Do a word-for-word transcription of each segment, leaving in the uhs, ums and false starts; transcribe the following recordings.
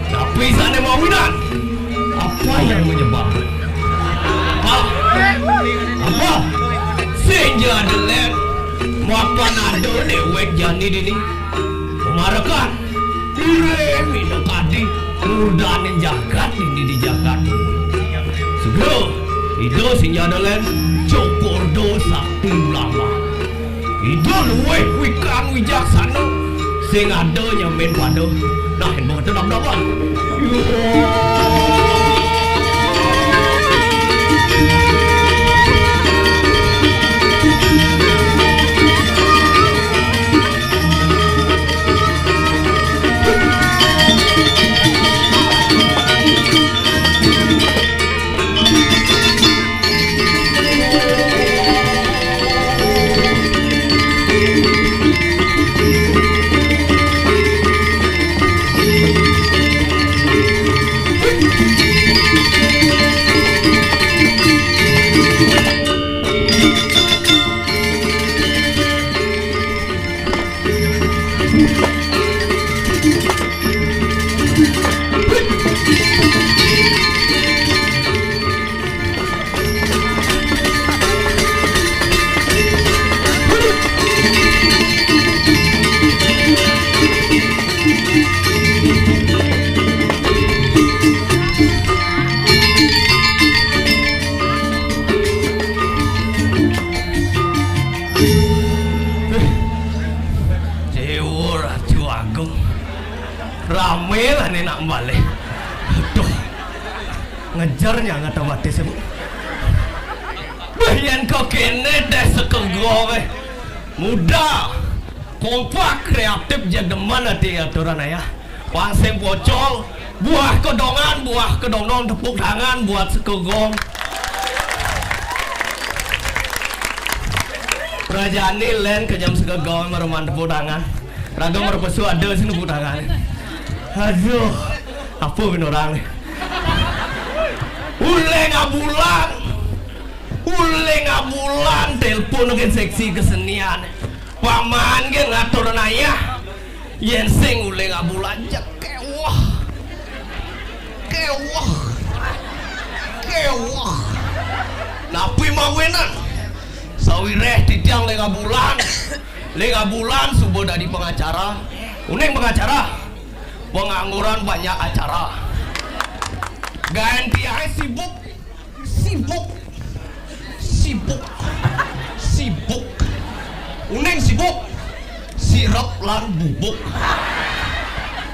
Tapi sané mawinan, apa yang menyebabkan? Hah? Apa? Sing ja ada lén mapan ada déwék jani dini. Mamarekan, iring minakadi murdaning jagat dini di jagat. Sugra, Ida sing ja ada lén, Cokor Do Sakti Ulama. Ida luwih wikan wijaksana, sing ada nyemin pada. Nah, ento kita dab-daban. Déwa Ratu Agung. Ramé lah né nak balik. Aduh. Ngejer nyangat otomatis, Bu. Wah, yén kok kéné deh sekego wéh. Muda, kompak, kreatif, jeg demen ati aturan ayah. Pang sing pocol, buah kedongan, buah kedondong, tepuk tangan buat sekego. Rajané lén kejam sekego mareman tepuk tangan. Raga merpesu ada sing tepuk tangan. Aduh, apa bin orang ni? Uling abulan. Uling abulan telepon ke seksi kesenian. Paman ke ngatur ayah. Yén sing uling abulan jeg kéweh. Kéweh. Kéweh. Napi mawinan? Sawiréh titiang uling abulan. Uling abulan suba dadi pengacara. Uning pengacara. Pengangguran banyak acara. Gaén tiangé sibuk. Sibuk. Sibuk. Sibuk. Uning sibuk. Sirep lan bubuk.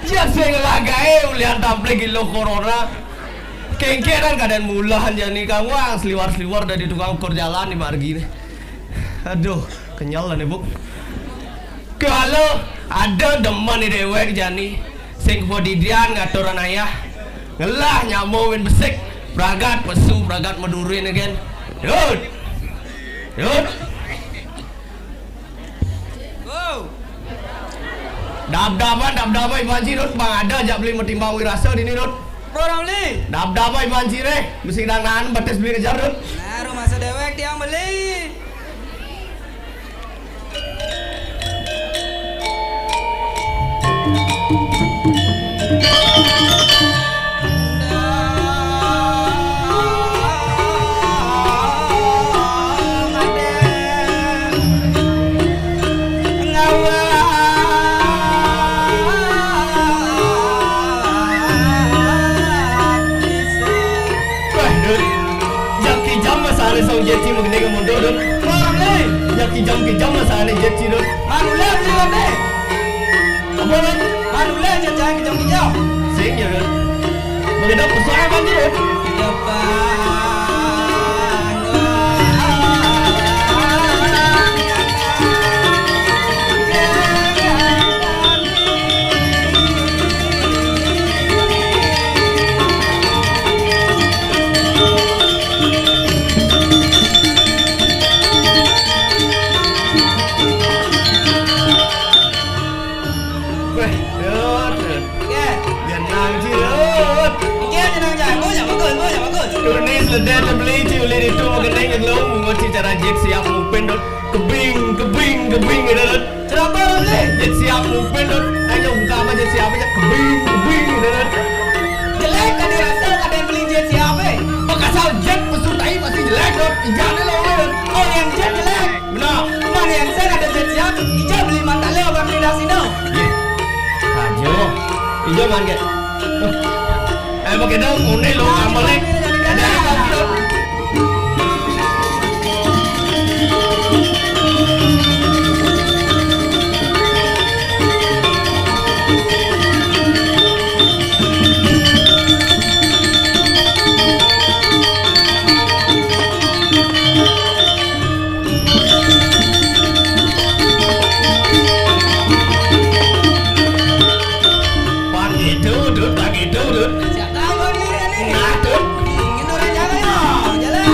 Ya sing ngelah gaé ulihan tamplik iluh corona. Kéngkénan kadén mulahan jani kang wang sliwar-sliwar dadi tukang ukur jalan di margi né. Aduh, kenyel lah né, Bu. Kéwala ada demen déwék jani. Sing padidian ngaturang ayah. Ngelah nyama win besik. Pragat pesu, pragat Madura né gén. Dut. Dut. Dab-daban, dab-daban Ibu Anji, Dut. Pang ada jak beli matimbang wirasa dini, Dut. Apa, Ramli? Dab-daban Ibu Anji, réh. Mesti dang nahan betis beli ngejar, Dut. Nah, rumasa déwék tiang beli. Wah, Dut. Jak kijam masané song jeci magending mundur, Dut. Wah, Ramli. Jak kijam-kijam masané jeci, Dut. Manulé beli, Ramli. Apa, Dut? Manulé jejak kijam-kijam. Sing ya, Dut. Magedap pesuai apa, Dut? Wéh, Dut, Dut. Nggih. Jenang, Ci, Dut. Nggih, jenang, jenang. Oh, ya bagus, oh, ya bagus. Tunis ledé tebeli, Ci, uli ditu magending ngeglung, bungut, Ci, cara jit siap ngupin, Dut. Kebing, kebing, kebing, gitu, Dut. Kenapa, Ramli? Jit siap ngupin, Dut. Ayo, buka apa jit siap aja. Kebing, Nggih. Eh, pakai dong, ngene lho, amale. Pagi dudut, pagi dudut. Siapa mau diri ini? Nah, dut. Dingin orang jaga ya. Jalan.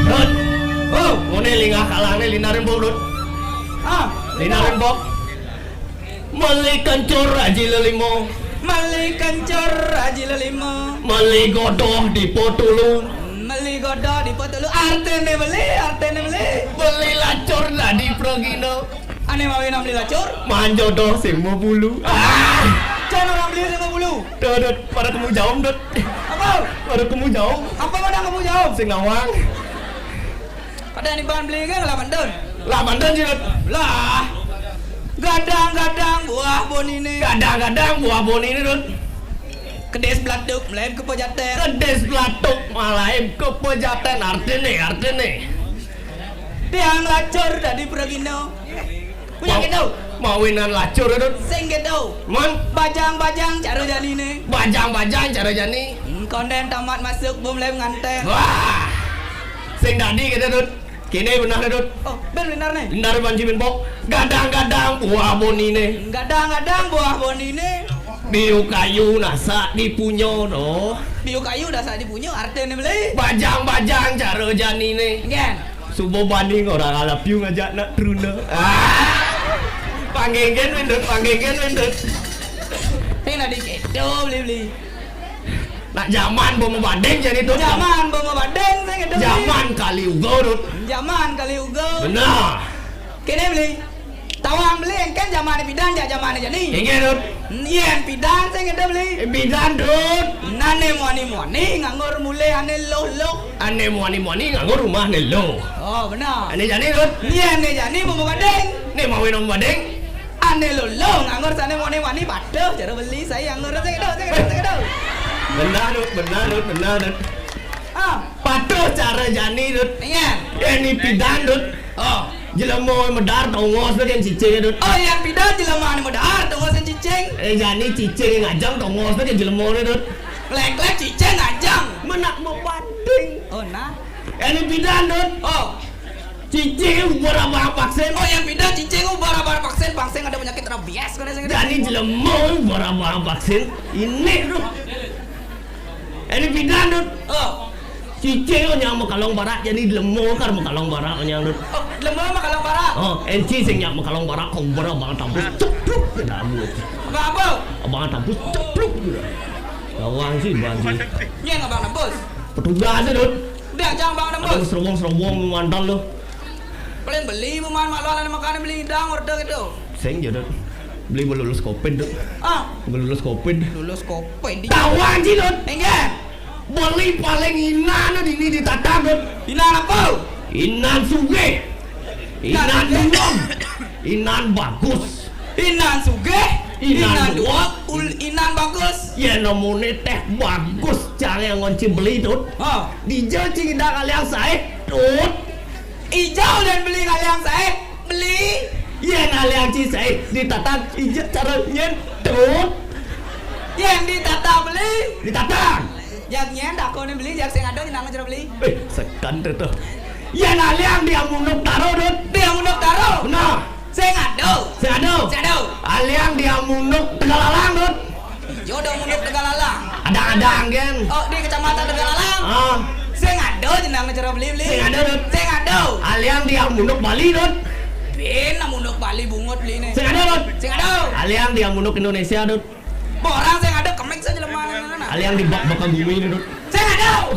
Rut. Oh, ngene lingah kalane linare mbok, Rut. Ah, linare mbok. Meli kencur aji lelimo. Meli kencur aji lelimo. Meli godoh di Potulu. Meli godoh di Potulu. Artene meli, artene meli. Meli lacur dadi pragina. Ane mawinan meli lacur. Manjodoh sing mabulu. Ah! Jan orang meli sing mabulu. Dut, dut, pada kemu jaum, Dut. Apa? Pada kemu jaum. Apa pada kemu jaum? Sing nawang. Pada niban meli ke lawan Dut. Lawan Dut, Dut. Lah. Gadang-gadang buah bonine. Gadang-gadang buah bonine, Dut. Kedis belatuk, melaib ke pejaten. Kedis belatuk, melaib ke pejaten. Artine, artine. Tiang lacur dadi pragina. Punya gitu. Mawinan lacur, Dut. Sing gitu. Mon. Bajang-bajang cara janine. Bajang-bajang cara jani. Hmm, konden tamat masuk, bum lem nganten. Wah. Sing dadi gitu, Dut. Kene benar, Dut. Oh, ben benar nih. Benar, Panji Minbok. Gadang-gadang buah bonine. Gadang-gadang buah bonine. Biu kayu nasak dipunyo, doh. Biu kayu nasak dipunyo, artine meli. Bajang-bajang cara janine. Ngen. Subo banding orang alap yu ngajak nak truna. Ah. Panggenggen mendut, panggenggen mendut. Sing dadi gitu, beli-beli. Nak zaman bomo badeng jani, Dut. Zaman bomo badeng, sing gitu, beli. Zaman Kali Uga, Dut. Zaman Kali Uga. Benar. Kene beli. Tawang beli engken zamane pidan jak zamane jani. Inggih, Dut. Yen pidan sing eda beli. Eh, pidan, Dut. Nane muani-muani nganggur mule ane loh-loh. Ane muani-muani nganggur rumah ne loh. Oh, benar. Ane jani, Dut. Yen ne jani bomo badeng. Ne mawinan badeng. Ane loh-loh nganggur sane muani-muani patuh cara beli saya nganggur sing eda, sing eda, sing eda. Benar, Dut. Benar, Dut. Benar, Dut. Ah. Patuh cara jani, Dut. Iya. Yen pidan, Dut. Oh. Jelema medar tongos ne ken cicing, Dut. Oh, yen pidan jelema ne medar tongos ken cicing. Eh, jani cicing ngajeng tongos ne ken jelema ne, Dut. Lek-lek cicing ngajeng. Menak mebanding. Oh, nah. Yen pidan, Dut. Oh. Cicing ubar abang vaksin. Oh, yen pidan cicing ubar abang vaksin. Vaksin ada penyakit rabies kene sing. Jani jelema ubar abang vaksin. Ini, Dut. Yen pidan, Dut. Oh. Cicing nyang makalong barak, jani jelema kar makalong barak nyang, Dut. Oh, jelema makalong barak. Oh, enci sing nyak makalong barak, kau barak abang tampus, cepluk ke dalam, Dut. Apa, apa? Abang tampus, cepluk, Dut. Gawang sih, bang sih. Nyang abang tampus. Petugas sih, Dut. Udah, jangan abang tampus. Ada serobong-serobong mantan lu. Paling beli peman mak lualan makane beli idang order gitu. Sing ya, Dut. Beli melulus covid, Dut. Ah, melulus covid. Lulus covid. Tawang sih, Dut. Enggak. Beli paling inan dini di Tatam, Dut. Inan apa? Inan sugih. Inan duwem. Inan bagus. Inan sugih. Inan duwem. Ul-, inan bagus. Ya namune teh bagus. Cari yang ngonci beli, Dut. Ha. Dija cing idak kaliang sae, Dut. Ija ulian beli kaliang sae. Beli. Yen kaliang cing sae di Tatam, ija cara nyen, Dut. Yen di Tatam beli. Di Tatam. Jak nyen takone beli, jak sing ada nyenang cara beli. Eh, sekan tuh, tuh. Yén aliang di Amunuk Taro, Dut. Di Amunuk Taro? Nah. Sing ada. Sing ada. Sing ada. Aliang di Amunuk Tegalalang, Dut. Yo, ada Amunuk Tegalalang. Ada-ada, Anggen. Oh, di Kecamatan Tegalalang? Ah. Sing ada jenang cara beli-beli. Sing ada, Dut. Sing ada. Aliang di Amunuk Bali, Dut. Bin, Amunuk Bali bungut beli ini. Sing ada, Dut. Sing ada. Aliang di Amunuk Indonesia, Dut. Borang sing ada kemik saja lemah. Aliang di bak bakal bumi ini, Dut. Sing ada.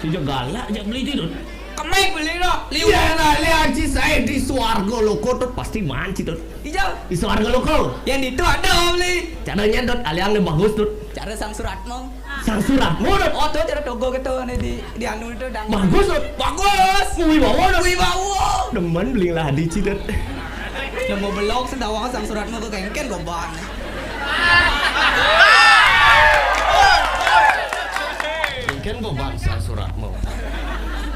Si galak aja beli ini, Dut. Kemik beli no. Liu. Ya, nah, lihat si saya di Suarga Loko, Dut, pasti manci, Dut. Ijo. Di Suarga Loko. Yang itu ada beli. Caranya, Dut, aliang ini bagus, Dut. Cara Sang Suratmo. Sang Suratmo, Dut. Oh, tuh cara togo gitu, nih di, di anu itu dang. Bagus, Dut. Bagus. Wibawa, Dut. Wibawa. Demen beli lah di Cidut. Yang mau belok sendawang Sang Suratmo ke kengken goban. Kengken goban Sang Suratmo.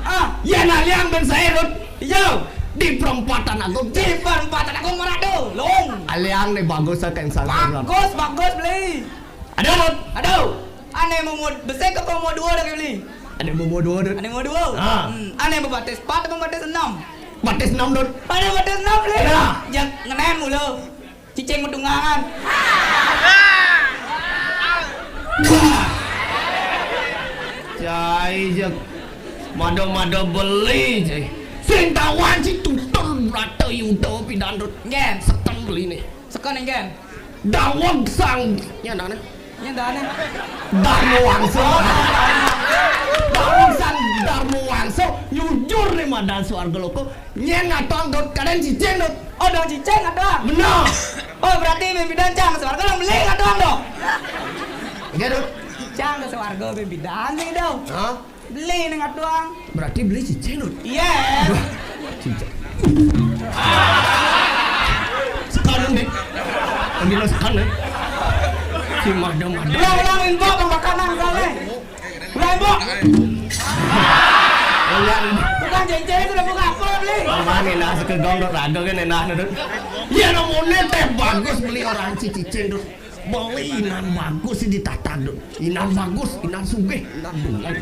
Ah, ya, nah, aliang ben saya, Dut. Iya. Di perempatan aku. Di perempatan aku merado, long. Aliang nih bagus, Sang Suratmo. Bagus, bagus beli. Ada, Dut. Ada. Ane mau mau besek apa mau dua dah beli? Ane mau mau dua, Dut. Ane mau dua. Ah. Hmm. Ane mau batis empat apa batis enam? Batis enam, Dut. Ane batis enam beli. Ada. Yang ngenen mulu. Cicing mau tunggangan. Wah. Cai jek. Mado-mado beli, cai. Sing tawan si tutur rata yudo pidan, Dut. Nggih. Seken beli nih. Seken nggih. Daweg Sang, ya, nane. Ya, nane. Darmo Wangso. Daweg Sang Darmo Wangso nyujur nih madan Suarga Loko. Nyén ngatong, Dut, kadén cicing, Dut. Oh, dong cicing ngatong. Bener. Oh, berarti mimpi dan cang Suarga lo beli ngatong dong. Enggak, Dut. Cang ke Suarga mimpi dan sih dong. Hah? Beli nih ngat doang. Berarti beli cicing, Dut. Iya. Wah, cicing. Sekarang deh. Ambil sekarang deh. Si mada-mada. Ulang, ulang, info pembakaran soalnya. Ulang, info. Ulang. Tukang cicing sudah buka apa beli? Mama nih nah sekegong, Dut, rado kan enak, Dut. Iya, namanya teh bagus beli orang cicing, Dut. Beli inan bagus sih ditatah, Dut. Inan bagus, inan sugih, inan duweg.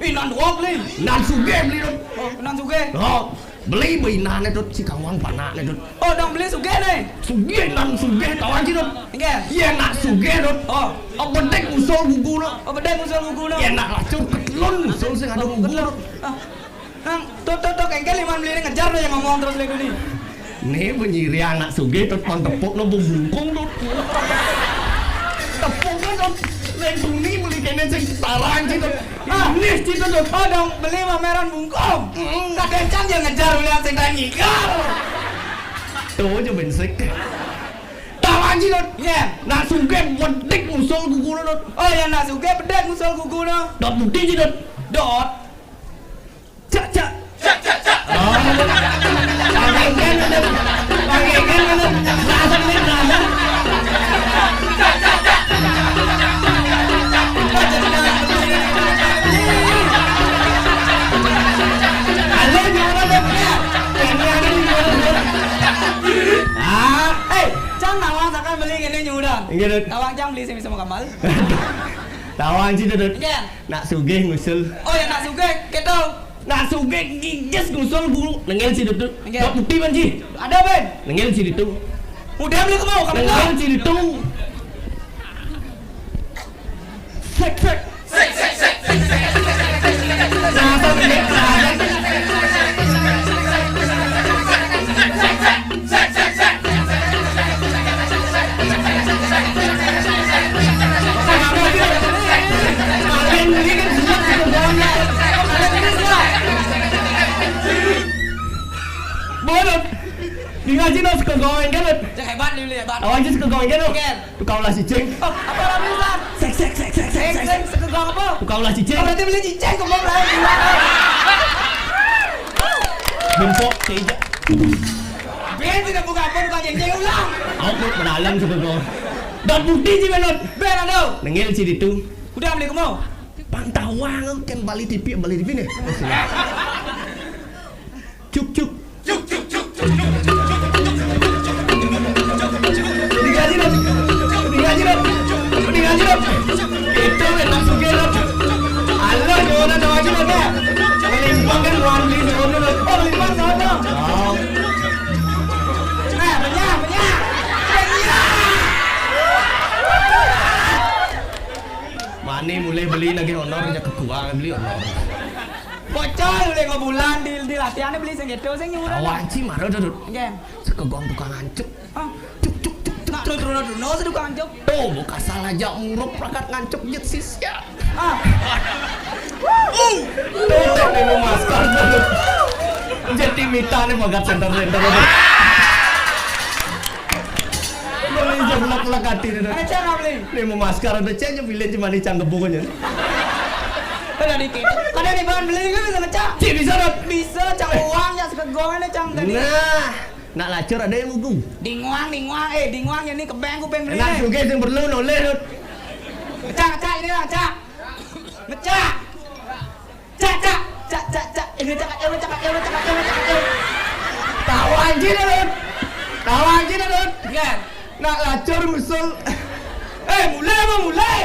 Inan duweg beli. Inan sugih beli, Dut. Oh, inan sugih. Oh, beli beli inane, Dut, si kawang panakne, Dut. Oh, dong beli sugih nih. Sugih, inan sugih, tawan sih, Dut. Nggih. Iya, nak sugih, Dut. Oh. Oh, bedik usul gugu, Dut. Oh, bedik usul gugu, Dut. Iya, nak lacur ketelun usul sing ada gugu, Dut. Ah. Nang, tuh, tuh, tuh, kengkel iman beli ini ngejar tuh yang ngomong terus lagi nih. Nih, penyiri anak sugih, Dut, pang tepuk no bungkung, Dut. Tepuk no, Dut. Lek bumi beli kene sing tarang, Dut. Ah, nih, Dut, Dut. Oh, dong, beli mameran bungkung. Hmm. Tak kencang dia ngejar beli sing tangi. Tuh, aja bensik. Tahu aja, Dut. Iya. Nak sugih, bedik usul gugu, Dut. Oh, ya, nak sugih, bedik usul gugu, Dut. Dot bukti, Dut. Dot. Cak, cak. Cak, cak, cak. Oh. Pakai ikan, Dut. Pakai ikan, Dut. Berasa, Dut, berasa. Halo, gimana, Dut? Ini ada di mana, Dut? Ah, eh, cang nawang sakan beli gini nyudan. Iya, Dut. Nawang cang beli sih sama kamal. Tawang sih, Dut. Iya. Nak sugih ngusul. Oh ya, nak sugih, gitu. Nak sugih gigis ngusul guru. Nengel si Dut. Nggih. Dot bukti, Ben, si. Ada, Ben. Nengel si Dut. Udah beli kemau, kamu nengel si Dut. Sek, sek. Sek, sek, sek, sek, sek. Nah, sek, sek, sek. Bodoh. Di ngaji no sekegawa kan? Cek hebat nih, hebat. Awan aja sekegawa kan? Oke. Tukang ulah cicing. Oh, apa lagi, San? Sek, sek, sek, sek, sek, sek, sek. Sekegawa apa? Tukang ulah cicing. Oh, berarti beli cicing ke bawah. Bempok, cicing. Ben tidak buka apa, bukan cicing, ulang. Aku menalam sekegawa. Dan bukti sih, Benot. Ben, aduh. Nengil si Ditu. Udah, beli kemau. Pang tawang kan bali tipi, bali tipi nih. Cuk, cuk. Cuk, cuk, cuk, cuk, cuk, cuk, cuk, cuk. Digaji, Dok. Digaji, Dok. Digaji, Dok. Itu enak sugih, Dok. Halo, gimana, Dok? Aja, Dok, ya? Melimpah kan, Wan, beli Beli nagih honor aja ke kuang, beli honor. Bocah, lu lego bulan di, di latihannya beli sing gitu, sing nyuruh. Awan ci marah dah, Dut. Nggih. Sekegong tukang hancuk. Ah. Cuk, cuk, cuk, cuk. Nah, terus, terus, terus, terus, tukang hancuk. Tuh, buka salah aja muruk prakat ngancuk jet sisya. Ah. Tuh, tuh, nemu masker tuh. Jadi mita nih bagat center-center tuh. Beli jeblak-lek hati nih, Dut. Ada cara beli. Nemu masker ada cek aja pilih cuma di cang gebung aja. Ada dikit. Ada di bahan beli kan bisa ngecak. Cik bisa, Dut. Bisa, cang uang, ya sekegong ada cang tadi. Nah, nak lacur ada yang ngugu. Dinguang, dinguang, eh dinguang ya nih kebeng kuping beli. Enak nih. Juga yang perlu noleh, Dut. Ngecak, ngecak ini lah, ngecak. Ngecak. Cak, cak, cak, cak, cak. Ini cak, ini cak, ini cak, ini cak, ini. Tahu aja dah, Dut. Tahu aja dah, Dut. Iya. Nak lacur ngusul. Eh, mulai apa mulai?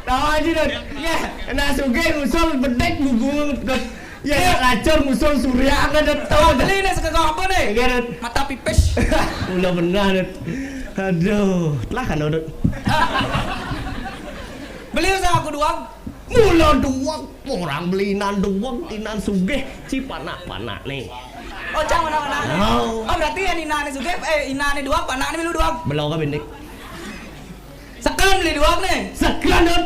Tahu aja dah. Iya. Nak sugih ngusul bedek gugung. Ya, nak lacur ngusul surya kan dah tahu dah. Beli nih sekegong apa nih? Iya, Dut. Mata pipis. Ulah benar, Dut. Aduh, lah kan, Dut. Beli usah aku doang. Mula doang, orang beli inan doang, inan sugih, ci panak-panak nih. Oh, cang mana-mana. Oh. Oh, berarti yang inane sugih, eh, inane doang, panakne milu doang. Belum apa, Bindik? Sekan beli doang nih. Sekan, Dut.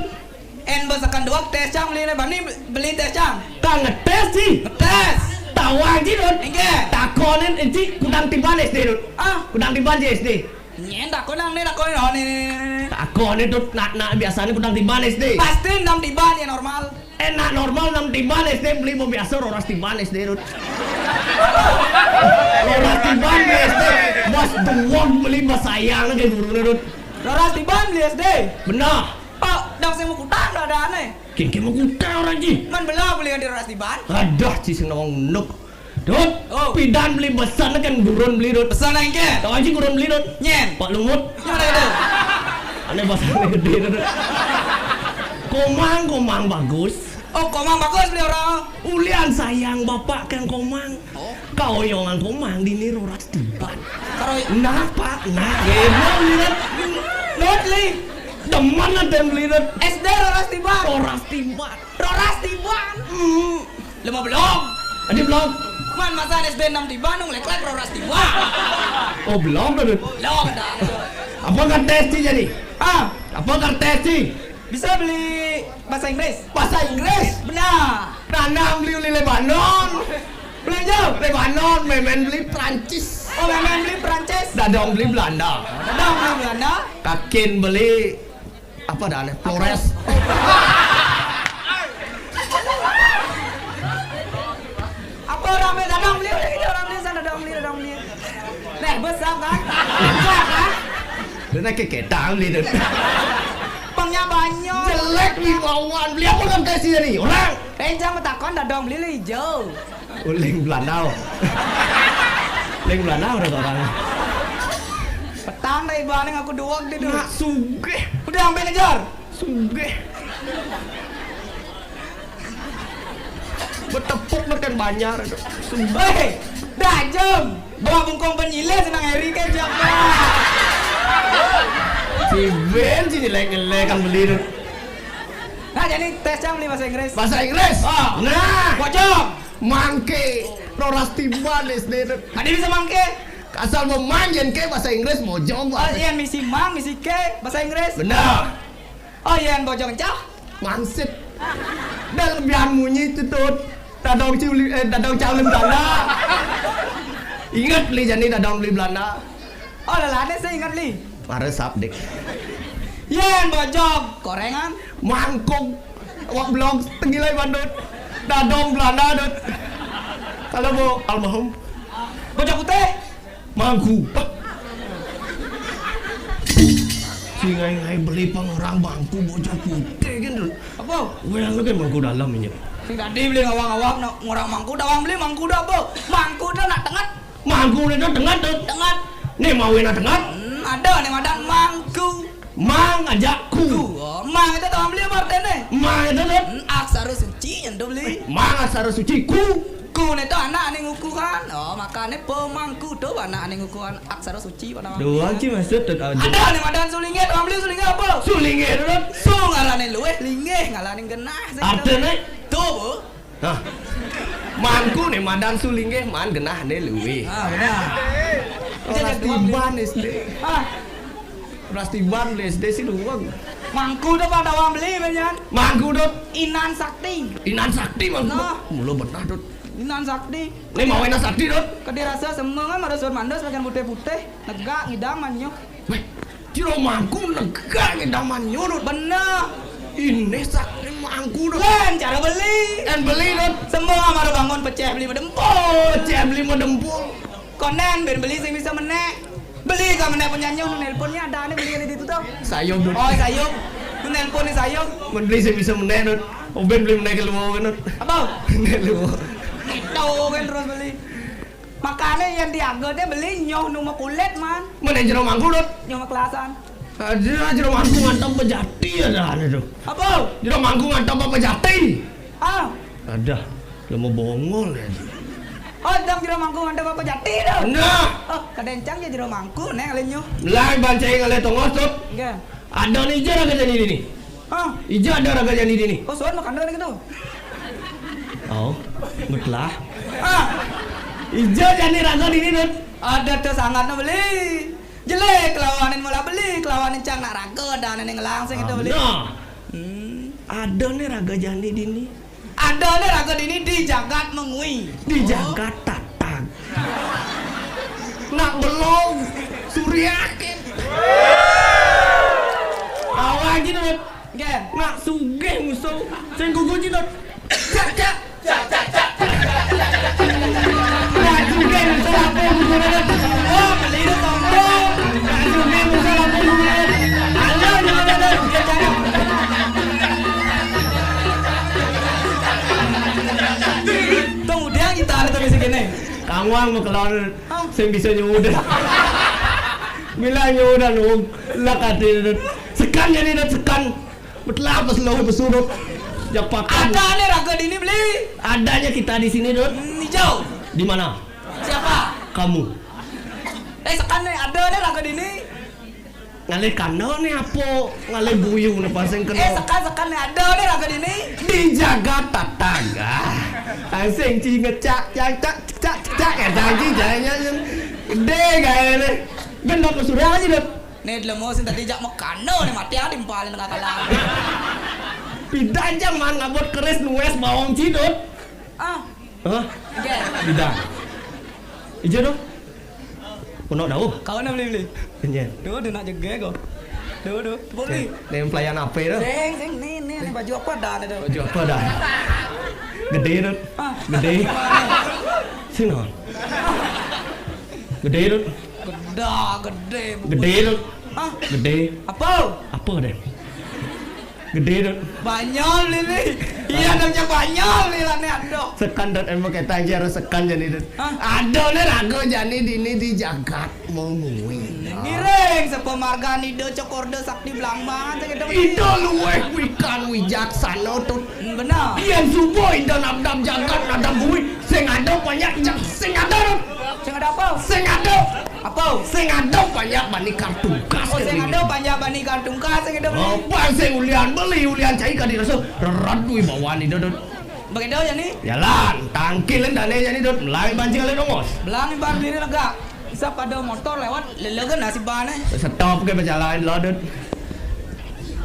En ba sekan doang, tes cang beli nih, bani beli tes cang. Tak ngetes, ci. Ngetes. Tawang, ci, Dut. Inggih. Takonin, ci, kudang tiban S D, Dut. Ah. Kudang tiban, ci, S D. Nyen takon nang ne takon oh ne ne ne. Takon itu nak nak biasanya kudang tiban S D. Pasti enam tiban ya normal. Eh nak normal enam tiban S D beli mau biasa roras tiban S D Dut. Roras tiban beli S D. Bos duwong beli basayang ke guru Dut. Roras tiban beli S D. Benar. Pak, dang sing mau kutang ada aneh. Kiki mau kutang orang ji. Man bela beli di roras tiban. Aduh, ci sing nawang nuk. Dut, oh. Pidan beli besan kan gurun beli Dut. Besan aja. Tahu aja gurun beli Dut. Nyen. Pak Lumut. Gimana itu? Aneh bahasanya gede Dut. Komang, komang bagus. Oh, komang bagus beli orang. Ulian sayang bapak kan komang. Oh. Kau yongan komang di niro tiban. Karo nah, Pak, nah, emang lihat. Dut li. Demen ada yang beli Dut. S D roras tiban. Roras tiban. Roras tiban. Hmm. Lima belum. Tadi belum. Man masa S D enam tiban nung lek-lek roras tiban. Oh, belum Dut. Belum ada. Apa kan tes ci jadi? Ah, apa kan tes ci? Bisa beli bahasa Inggris? Bahasa Inggris? Benar. Nanam beli uli Lebanon. Belanja. Lebanon, memen beli Prancis. Oh, memen beli Prancis. Dadong beli Belanda. Dadong beli Belanda. Kakin beli apa dah aneh? Flores. Apa orang beli dadong beli ini orang beli sana dadong beli dadong beli. Nah, besar kan? Besar kan? Dia nak keketan beli tu. Pengnya banyak. Jelek beli wawan. Beli apa kan tes ni orang? Eh, jangan takon dadong beli hijau. Uling Belanda. Uling Belanda udah orang. Petang dah ibu aneh aku duwag di dulu. Nak sugih. Udah sampai kejar. Sugih. Betepuk makan banjar. Sugih. Hei, dajem. Bawa bungkong penyilih senang Harry kan siapa? Si Ben si nyelek-nyelek kan beli tu. Nah, jadi tes yang beli bahasa Inggris. Bahasa Inggris. Ah. Nah. Bocong. Mangke, roras tiban S D tu. Tadi bisa mangke. Asal mau manjen ke bahasa Inggris mau jawab. Oh, iya misi mang, misi ke bahasa Inggris. Benar. Oh, iya bocong cah. Mangsit. Dan lebihan munyi itu tuh. Dadong ciuli, eh, dadong caulin Belanda. Ingat beli jadi dadong beli Belanda. Oh, lelane saya ingat li. Mare sabdik. Yen bocok gorengan. Mangkung. Awak belum tengilai bandut. Dadong Belanda dut. Kalau mau almarhum. Bocok putih. Mangku. Si ngai-ngai beli pang orang mangku bocok putih kan dut. Apa? Weh lu kan mangku dalam ini. Sing tadi beli ngawang-ngawang nak ngurang mangku dawang beli mangku dah apa? Mangku dah nak tengat. Mangku ni tu tengat tu. Tengat. Ni mau nak tengat. Hmm, ada ni madan mangku. Mang aja ku. Ku. Oh, mang itu tahu beli apa artinya? Mang itu tu. Hmm, aksara suci yang tu beli. Mang aksara suci ku. Mangku né to anak ané ngukuhan. Oh, makané pemangku to anak ané ngukuhan aksara suci pada. Doang ki maksud to aja. Ada né madan sulinggih, Tuan Beli, sulinggih apa? Sulinggih to. Su ngarané luwih, linggih ngarané genah. Artiné? To, Bu. Nah. Mangku né madan sulinggih, man genahné luwih. Ah, benar. Kelas tiban S D. Ah. Kelas tiban S D sih doang. Mangku to pada Tuan Beli, Benyan. Mangku to. Inan Sakti. Inan Sakti mangku. Nah. Mula benar to. Inan Sakti. Né mau Inan Sakti to. Kadé rasa semeng kan marasa mandus pakaian putih-putih, negak ngidang manyo. Wéh, jero mangku negak ngidang manyo to. Bener. Iné Sakti mangku to. Lén cara beli. Lén beli to. Semeng amara bangun pecéh beli madempul. Pecéh beli madempul. Konden bén beli sing bisa menék. Beli ka menék penyanyi nu nelponné adané beli di situ to. Sayup to. Oh, sayup. Nu nelponné sayup. Mén beli sing bisa menék to. Obén beli menék keluar kan to. Apa? Menék keluar. Itu kan terus beli. Makané yang diageté beli nyoh nu makulit, man. Mana jero mangku to? Nyoh makelasan. Ada jero mangku ngantam pejati adané to. Apa? Jero mangku ngantam pejati. Ah. Ada. Lama bongol ya. Oh, dang jero mangku ngantam pejati to. Nah. Oh, kadencang ya jero mangku né ngalih nyoh. Lah bancai ngalih tongos to. Enggak. Ada né ija raga jani dini. Hah? Ija ada raga jani dini. Oh, soal makan dengan gitu. Oh, betul lah. Ah. Ija jani raga dini to. Ada to sangat no beli. Jelek kelawanin mula beli, kelawanin cang nak raga dan ning langsing itu beli. Nah. Hmm. Ada né raga jani dini. Ada né raga dini di jagat mengui. Di jagat tatag. Nak belong Surya Kin. Awak gitu. Nggih. Nak sugih musuh. Sing gugu cita. Cak, cak. Nak sugih musuh apa gugu. Oh, beli itu tonggo. Nak sugih musuh apa gugu. Alah, jangan ada. Tong udah kita ada tapi segini. Kamu ang makelon sing bisa nyuwudan. Mila nyuwudan, Om. Lah kadé sekan jadi dan sekan. Betlah pas lo pesurut. Jak pakan. Ada né raga dini beli. Adanya kita di sini, Dut. Hmm, hijau. Di mana? Siapa? Kamu. Eh, sekan né ada né raga dini. Ngalih kanda né apa? Ngalih guyu né pasang kena. Eh, sekan-sekan né ada né raga dini. Di jagat tatangga. Asing ci ngecak cak cak cak cak ya janji jaya. Gedé gaé né. Bén apa surah aja, Dut. Né delemo sing tadi jak mekana né mati ah timpalin kakalan. Pidan jang man ngabut keris nuwes bawang cidut. Ah. Hah? Nggih. Pidan. Ija to. Ono dawuh. Kawan beli-beli. Nyen. Duh, duh nak jegé kok. Duh, duh. Tepuk ni. Né pelayan apa to? Sing, sing, ni, ni, ni baju apa dah ada? Baju apa dah? Gedé to. Ah. Gedé. Sing no. Gedé to. Gedé, gedé. Gedé to. Ah. Gedé. Apa? Apa deh? Gedé to. Banyol ini. Iya, namanya banyol ini lah nih, aduh. Sekan dan emang kita aja harus sekan jadi to. Hah? Ada né raga jani dini di jagat mengui. Ngiring sepemargani do cokor do sakti belangman gitu. Ida luweh wikan wijaksana to. Hmm, bener. Yén suba ida nabdab jagat nabdab bumi sing ada banyak jak sing ada to. Sing ada apa? Sing ada. Apa? Sing ada banyak bani kartungkas. Oh, sing ada banyak bani kartungkas sing ada. Apa sing ulian beli ulian cai kadi rasa rerat wibawan ida to. Begitu ya nih. Jalan, tangkil dané jani to. Melang banci kali dongos. Belang iban diri lega. Bisa pada motor lewat lelegan nasib bané. Stop ke berjalan lo to.